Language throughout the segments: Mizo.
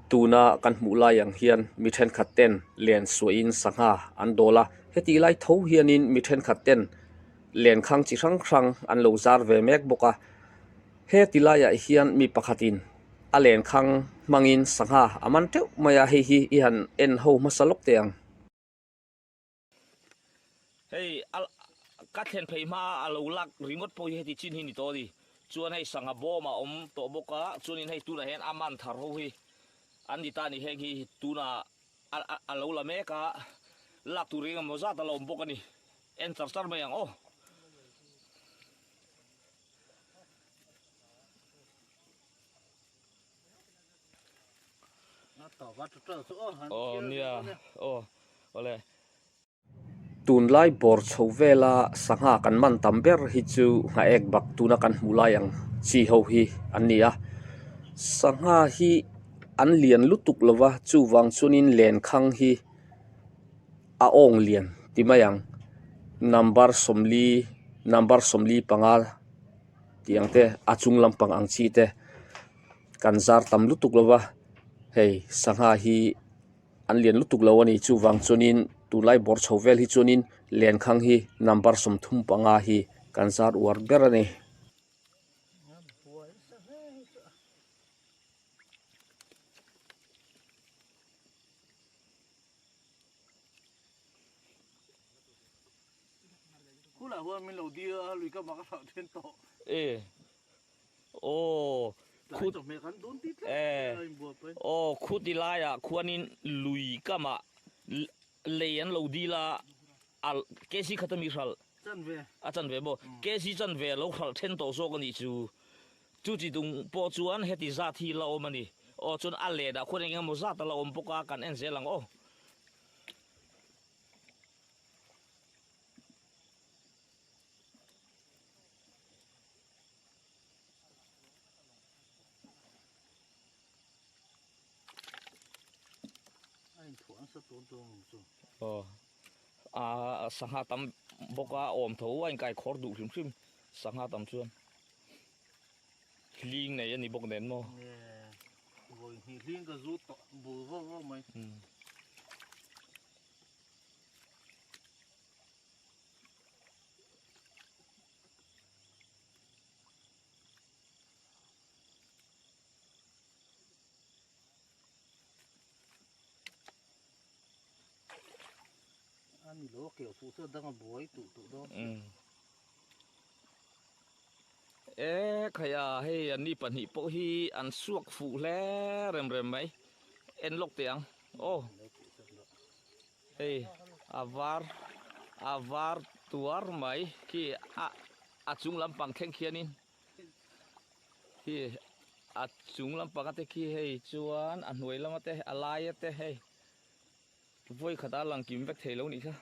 Tuna kan hmuh lai ang hian mi thenkhat ten len suahin sangha an dawl a, hetih lai tho hianin mi thenkhat ten lenkhang chi hrang hrang an lo zar ve mek bawk a. He ti laiah hian mi pakhatin a lenkhang hmangin sangha a man teuh mai a, hei hi i han en ho hmasa lawk teh ang. Hei a ka thlen phei hma a lo lak ringawt pawh hi heti chin hi ni tawh a ni. Chuan hei sangha bawm a awm tawh bawk a, chuanin hei tunah hian a man thar ho hi an ni ta a ni. Heng hi tunah a a lo la mek a, lak tur eng emaw zat a la awm bawk a ni. En char char mai ang aw. Aw nia aw awle. Tunlai bawr chho vela sangha kan man tam ber hi chu nghaek bak tuna kan hmuh lai ang chi ho hi an ni a, sangha hi an lian lutuk lo va chuvang chuanin lenkhang hi a awng lian ti mai ang number sawmli number 45 tih ang te a chung lampang ang chi te. Kan zar tam lutuk lo va, hei sangha hi an lian lutuk lo a ni chuvang chuanin tunlai bawr chho vel hi chuanin lenkhang hi number 35 hi kan zar uar ber a ni. E Aw khut e aw khuti laiah khuanin lui kamah lei an lo dil a a kc khat ami hralh a chanve maw kc chanve a lo hralh then tawh zawk a nih chu chu chi tung pawh chuan heti zat hi la awm a ni aw chuan a let ah khuan eng emaw zat a la awm bawk a kan en zel ang aw. Aw a sangha tam bawk a awm tho a inkai khawr duh hrim hrim sangha tam chuan hling nei a ni bawk nen maw. E khaia hei an ni pahnih pawh hi an suak fuh hle rem rem mai en lawk teh ang aw. Hei a var a var tuar mai khi a a chung lampang thleng khianin khi a chung lampang ate khi hei chuan a hnuai lama te a lai ate hei vawi khata lang kim vek thei lo nih kha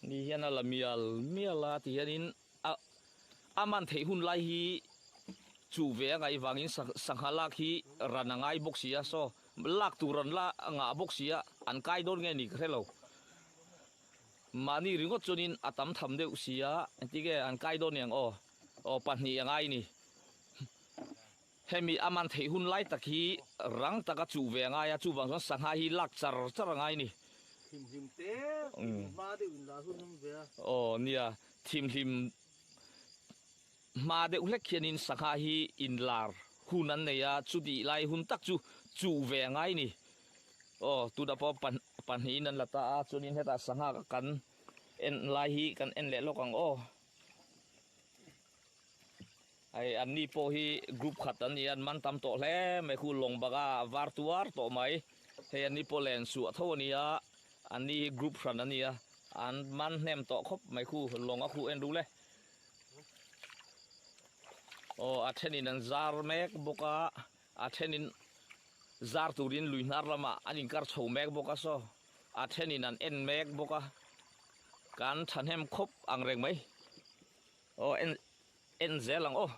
ni hian a la mial mial a ti hianin a a man theih hun lai hi chuh ve a ngaih vangin sangha lak hi ran a ngai bawk si a saw Lak tur an la ngah bawk si a, an kai dawn nge ni ka hre lo. Mahni ringawt chuanin a tam tham deuh si a, engtin nge an kai dawn niang aw, aw pahnih a ngai ni. Hemi a man theih hun lai tak hi rang taka chuh ve a ngai a, chuvang chuan sangha hi lak char char a ngai ni. Thimhlim te hma deuh in la hun awm ve a. Aw nia, thimhlim Hma deuh hlek hianin sangha hi inlar hun an nei a, chutih lai hun tak chu chuh ve a ngai ni. Aw, tunah pawh pahnihin an la ta a, chuanin hetah sangha kan en lai hi kan en leh lawk ang aw. Hei anni pawh hi group khat an ni a, an man tam tawh hle mai khu lawng banga var tuar tawh mai. Hei anni pawh len suah tho a ni a, anni hi group hran an ni a, an man hnem tawh khawp mai khu lawng a khuh en ru le. Aw a thenin an zar mek bawk a, a thenin zar turin lui hnar lamah an inkar chho mek bawk a saw, a thenin an en mek bawk a, kan thahnem khawp ang reng mai. Aw en en zel ang aw.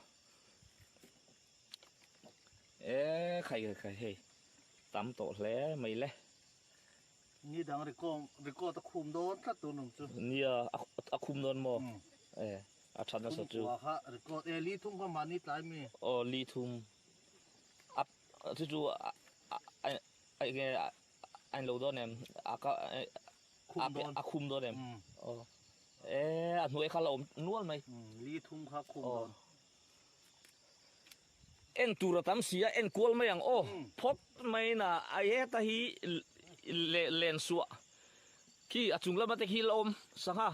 E khai khai khai hei tam tawh hle mai le. Ni dang record a khum dawn tlat tun ang chu. Nia a khum dawn maw? E a that nasa chu. Thum kua kha record e li thum kha mahni tlai mi. Aw li thum. Chu chu a a enge a in lo dawn em? A ka a khum dawn em? Aw. E a hnuai kha la awm nual mai. Li thum kha khum dawn. En tur a tam si a, en kual mai ang aw. Phawt mai na a heta hi len suah khi a chung lama te khi la awm sangha.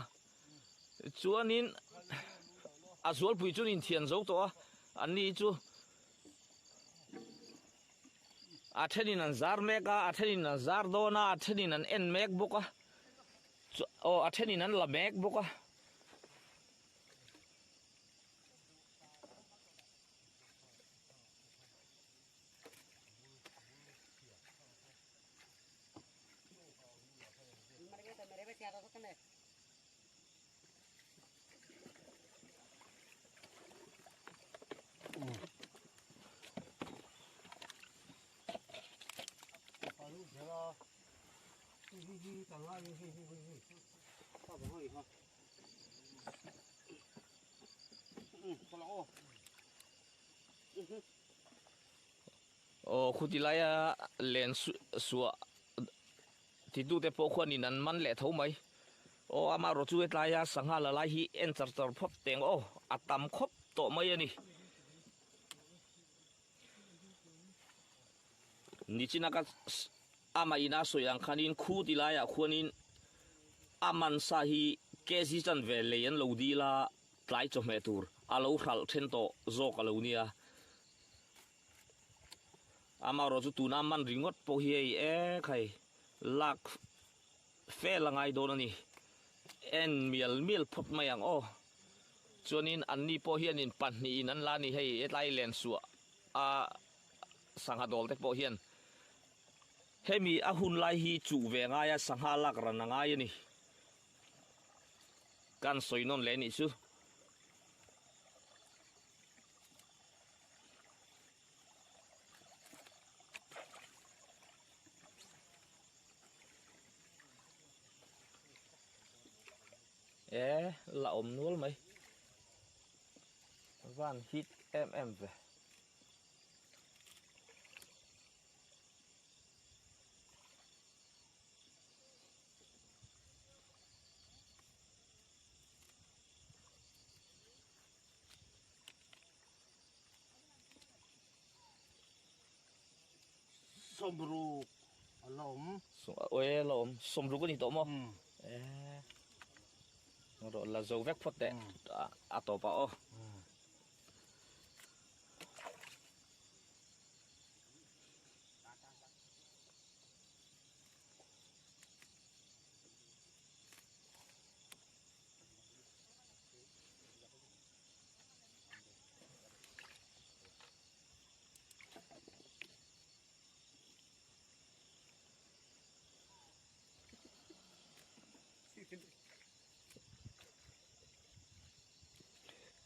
Chuanin a zualpui chu an inthian zo tawh a, an ni chu a thenin an zar mek a, a thenin an zar dawn a, a thenin an en mek bawk a, aw a thenin an la mek bawk a. Aw khuti laia len suah titute pawh khuanin an man leh tho mai. Aw amaherawh chu helaia sangha la lai hi en char char phawt teng aw a tam khawp tawh mai a ni. Nichina ka amah ina sawi ang khanin khu ti laiah khuanin a man sa hi kg chanve lei an lo dil a tlai chawhmeh tur a lo hralh then tawh zawk a lo nia. Amaherawh chu tuna man ringawt pawh hi hei e khai lak fel a ngai dawn a ni. En mial mial phawt mai ang aw. Chuanin anni pawh hianin pahnihin an la a ni hei hetlai lensuah a sangha dawl te pawh hian hemi a hun lai hi chuh ve ngai a sangha lak ran a ngai a ni. Kan sawi nawn leh anih chu. E la awm nual mai van hit em em ve. Sawmruk a la awm. Awi la awm. Sawmruk a ni tawh maw? Rawh la zo vek phawt teh a tawp ah aw.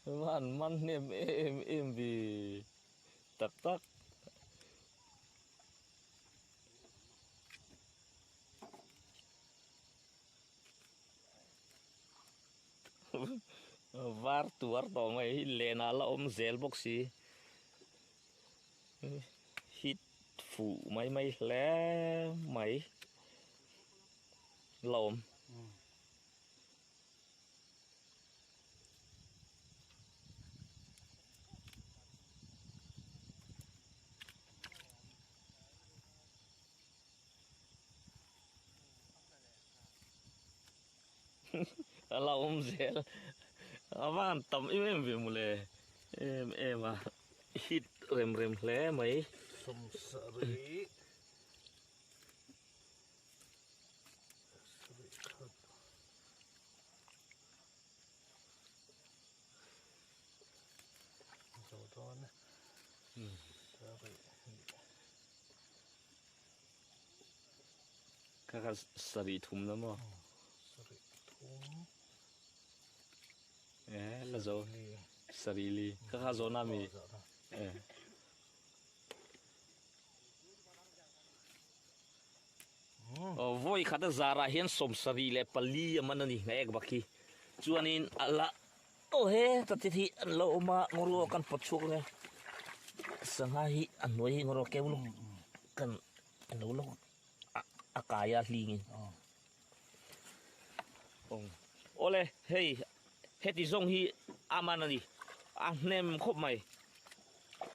Van man hnem em em ve tak tak. Var tuar tawh mai hi len ah la awm zel bawk si hit fuh mai mai hle mai la awm. A la awm zel a van tam em em ve mawle em em a hit rem rem hle mai. Sawmsarih sarih khat. Zo dawn e. Sarih hnih. Kha kha sarih thum na maw? Sarih thum. E la zo. Sarih li. Kha kha zawhna mi? E. Aw vawi khat a zarah hian 74 a man a ni hna ek bak hi. Chuanin a la aw he ta te hi an lo awm a ngawruak an pawt chhuak ang e. Sangha hi a hnuai hi engawraw keu lawk kan lo lawk a kai a hlingin. Awle hei heti zawng hi a man a ni a hnem khawp mai.